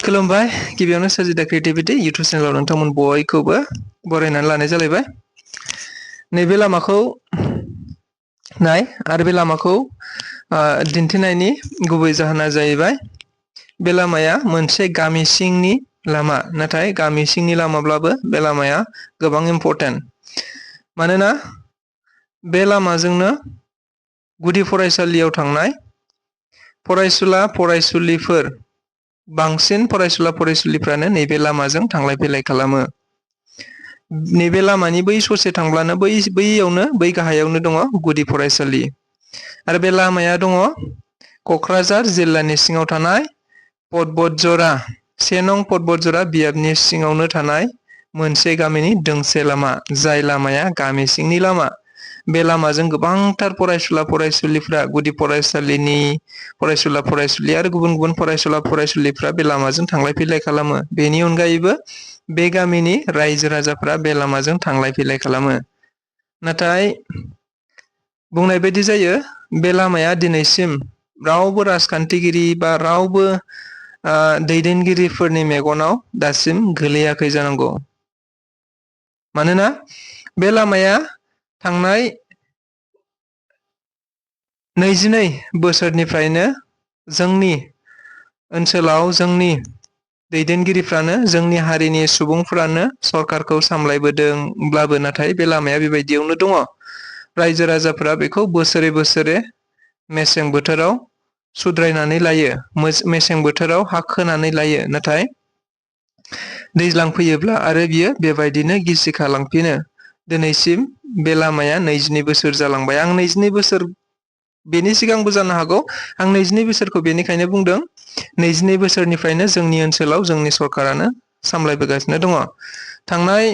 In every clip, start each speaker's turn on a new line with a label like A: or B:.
A: खुलुमबाय गिबियावनो Sajida creativity YouTube चेनेलाव नोंथांमोन बयखौबो बरायनानै लानाय जालायबाय। नैबे लामाखौ नाय आरो बे लामाखौ दिन्थिनायनि गुबै जाहोना जाहैबाय बे लामाया मोनसे गामि सिंनि लामा, नाथाय गामि सिंनि लामाब्लाबो बे लामाया गोबां इम्परटेन्ट। मानोना बे लामाजोंनो गुदि फरायसालियाव थांनाय फरायसुला फरायसुलिफोर बांसिन फरायसुला फरायसुलिफ्रानो नैबे लामाजों थांलाय फैलाय खालामो। नैबे लामानि बै ससे थांब्लानो बैयावनो बै गाहायावनो दङ गुदि फरायसालि। आरो बे लामाया दङ क'क्राझार जिल्लानि सिङाव थानाय पर्बतजरा 1 नं पर्बतजरा बियाबनि सिङावनो थानाय मोनसे गामिनि दोंसे लामा, जाय लामाया गामि सिंनि लामा। बे लामाजों गोबांथार फरायसुला फरायसुलिफ्रा गुदि फरायसालिनि फरायसुला फरायसुलि आरो गुबुन गुबुन फरायसुला फरायसुलिफ्रा बे लामाजों थांलाय फैलाय खालामो। बेनि अनगायैबो बे गामिनि रायजो राजाफ्रा बे लामाजों थांलाय फैलाय खालामो। नाथाय बुंनाय बायदि जायो बे लामाया दिनैसिम रावबो राजखान्थिगिरि बा रावबो दैदेनगिरिफोरनि मेगनाव दासिम गोलैयाखै जानांगौ। मानोना बे लामाया थांनाय 22 बोसोरनिफ्रायनो जोंनि ओनसोलाव जोंनि दैदेनगिरिफ्रानो जोंनि हारिनि सुबुंफ्रानो सरकारखौ सामलायबोदोंब्लाबो नाथाय बे लामाया बेबायदियावनो दङ। रायजो राजाफ्रा बेखौ बोसोरे बोसोरे मेसें बोथोराव सुद्रायनानै लायो, मेसें बोथोराव हा खोनानै लायो। नाथाय दैज्लां फैयोब्ला आरो बियो बेबायदिनो गिसिखालांफिनो। दिनैसिम बे लामाया 22 बोसोर जालांबाय। आं 22 बोसोर बेनि सिगांबो जानो हागौ। आं 22 बोसोरखौ बेनिखायनो बुंदों 22 बोसोरनिफ्रायनो जोंनि ओनसोलाव जोंनि सरकारानो सामलायबोगासिनो दङ। थांनाय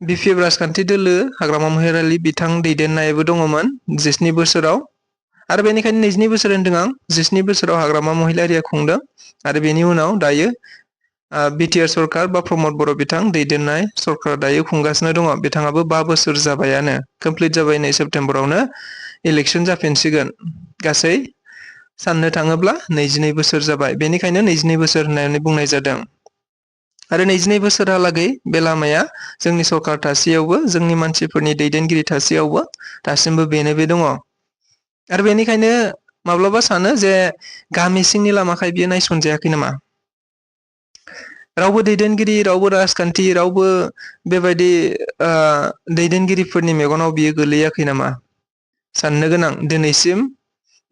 A: बिपिएफ राजखान्थि दोलो हाग्रामा महिलारि बिथां दैदेननायबो दङमोन 17 बोसोराव। आरो बेनिखायनो 22 बोसोर होनदों आं। 17 बोसोराव हाग्रामा महिलारिया खुंदों आरो बेनि उनाव दायो बिटिआर सरकार बा प्रमद बर' बिथां दैदेननाय सरकार दायो खुंगासिनो दङ। बिथाङाबो 5 बोसोर जाबायानो, कमप्लिट जाबाय। नै सेप्तेम्बरावनो इलेक्सन जाफिनसिगोन। गासै साननो थाङोब्ला 22 बोसोर जाबाय। बेनिखायनो 22 बोसोर होननानै बुंनाय जादों। आरो 22 बोसोरहालागै बे लामाया जोंनि सरकार थासेयावबो, जोंनि मानसिफोरनि दैदेनगिरि थासेयावबो दासिमबो बेनो बे दङ। आरो बेनिखायनो माब्लाबा सानो जे गामि सिंनि लामाखाय बियो नायसनजायाखै नामा? रावबो दैदेनगिरि, रावबो राजखान्थि, रावबो बेबायदि दैदेनगिरिफोरनि मेगनाव बियो गोलैयाखै नामा? साननो गोनां। दिनैसिम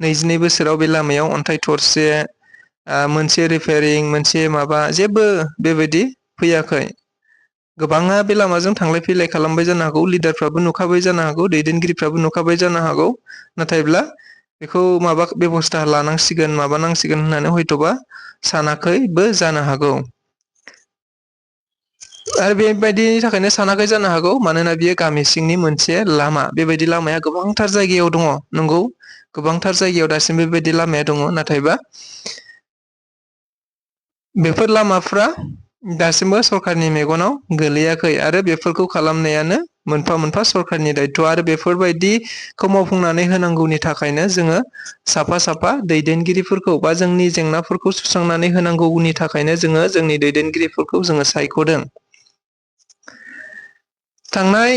A: 22 बोसोराव बे लामायाव अन्थाइ थरसे, मोनसे रिपेयारिं, मोनसे माबा जेबो बेबायदि फैयाखै। गोबाङा बे लामाजों थांलाय फैलाय खालामबाय जानो हागौ, लिडारफ्राबो नुखाबाय जानो हागौ, दैदेनगिरिफ्राबो नुखाबाय जानो हागौ। नाथायब्ला बेखौ माबा बेबस्था लानांसिगोन, माबानांसिगोन होननानै हयथ'बा सानाखैबो जानो हागौ। आरो बेबायदिनि थाखायनो सानाखै जानो हागौ मानोना बियो गामि सिंनि मोनसे लामा। बेबायदि लामाया गोबांथार जायगायाव दङ। नंगौ, गोबांथार जायगायाव दासिमबो बेबायदि लामाया दङ। नाथायबा बेफोर लामाफ्रा दासिमबो सरकारनि मेगनाव गोलैयाखै आरो बेफोरखौ खालामनायानो मोनफा मोनफा सरकारनि दायथ'। आरो बेफोरबायदिखौ मावफुंनानै होनांगौनि थाखायनो जोङो साफा साफा दैदेनगिरिफोरखौ बा जोंनि जेंनाफोरखौ सुस्रांनानै होनांगौनि थाखायनो जोङो जोंनि दैदेनगिरिफोरखौ जोङो सायख'दों। थांनाय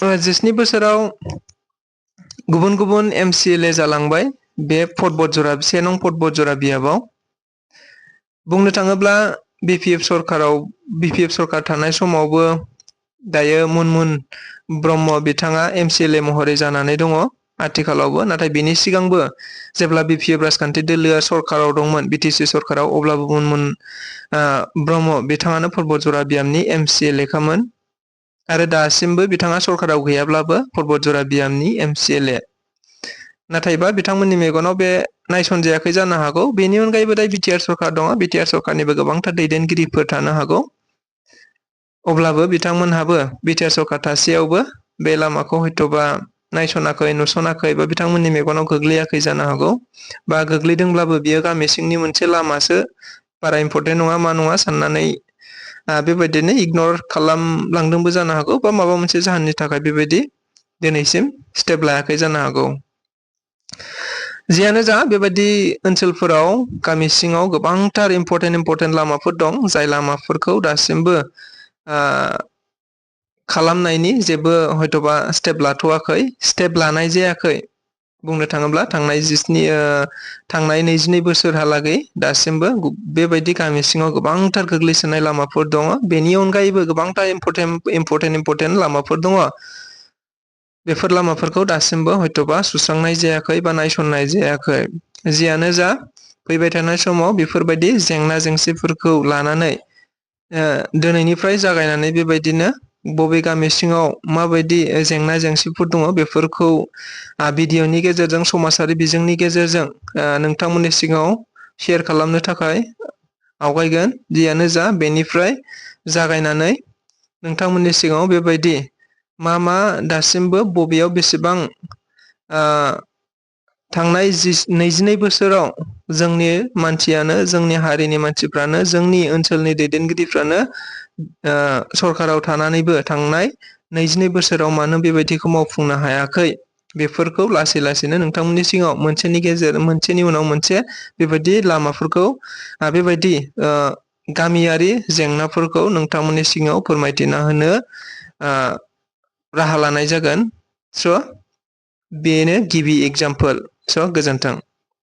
A: 17 बोसोराव गुबुन गुबुन MCLA जालांबाय बे पर्बतजरा 1 नं पर्बतजरा बियाबाव। बुंनो थाङोब्ला बिपिएफ सरकार थानाय समावबो दायो मुनमुन ब्रह्म बिथाङा MCLA महरै जानानै दङ आथिखालावबो। नाथाय बिनि सिगांबो जेब्ला बिपिएफ राजखान्थि दोलोआ सरकाराव दंमोन, बिटिसि सरकाराव, अब्लाबो मुनमुन ब्रह्म बिथाङानो पर्बतजरा बियामनि MCLA खामोन। आरो दासिमबो बिथाङा सरकाराव गैयाब्लाबो पर्बतजरा बियामनि MCLA। नाथायबा बिथांमोननि मेगनाव बे नायसनजायाखै जानो हागौ। बेनि अनगायैबो दा बिटिआर सरकार दङ। बिटिआर सरकारनिबो गोबांथार दैदेनगिरिफोर थानो हागौ। अब्लाबो बिथांमोनहाबो बिटिआर सरकार थासेयावबो बे लामाखौ हयथ'बा नायसनाखै, नुसनाखै, बा बिथांमोननि मेगनाव गोग्लैयाखै जानो हागौ। बा गोग्लैदोंब्लाबो बियो गामि सिंनि मोनसे लामासो, बारा इम्परटेन्ट नङा मा नङा साननानै बेबायदिनो इगनर खालामलांदोंबो जानो हागौ, बा माबा मोनसे जाहोननि थाखाय बेबायदि दिनैसिम स्टेप लायाखै जानो हागौ। जियानो जा बेबायदि ओनसोलफोराव गामि सिङाव गोबांथार इम्परटेन्ट लामाफोर दं जाय लामाफोरखौ दासिमबो खालामनायनि जेबो हयतोबा स्टेप लाथ'वाखै स्टेप लानाय जायाखै बुंनो थाङोब्ला थांनाय 22 बोसोरहालागै दासिमबो बेबायदि गामि सिङाव गोबांथार गोग्लैसोनाय लामाफोर दङ बेनि अनगायैबो गोबांथार इम्परटेन्ट लामाफोर दङ बेफोर लामाफोरखौ दासिमबो हयतोबा सुस्रांनाय जायाखै बा नायसननाय जायाखै जियानो जा फैबाय थानाय समाव बेफोरबायदि जेंना जेंसिफोरखौ लानानै दिनैनिफ्राय जागायनानै बेबायदिनो बबे गामि सिङाव माबायदि जेंना जेंसिफोर दङ बेफोरखौ भिडिअनि गेजेरजों समाजारि बिजोंनि गेजेरजों नोंथांमोननि सिगाङाव शेयार खालामनो थाखाय आवगायगोन जियानो जा बेनिफ्राय जागायनानै नोंथांमोननि सिगाङाव बेबायदि मा दासिमबो बबेयाव बेसेबां थांनाय 22 बोसोराव जोंनि मानसियानो जोंनि हारिनि मानसिफ्रानो जोंनि ओनसोलनि दैदेनगिरिफ्रानो सरकाराव थानानैबो थांनाय 22 बोसोराव मानो बेबायदिखौ मावफुंनो हायाखै बेफोरखौ लासै लासैनो नोंथांमोननि सिगाङाव मोनसेनि उनाव मोनसे बेबायदि लामाफोरखौ बेबायदि गामियारि जेंनाफोरखौ नोंथांमोननि सिगाङाव फोरमायथिना होनो राहा लानाय जागोन स' बेनो गिबि एग्जाम्पल स' गोजोन्थों।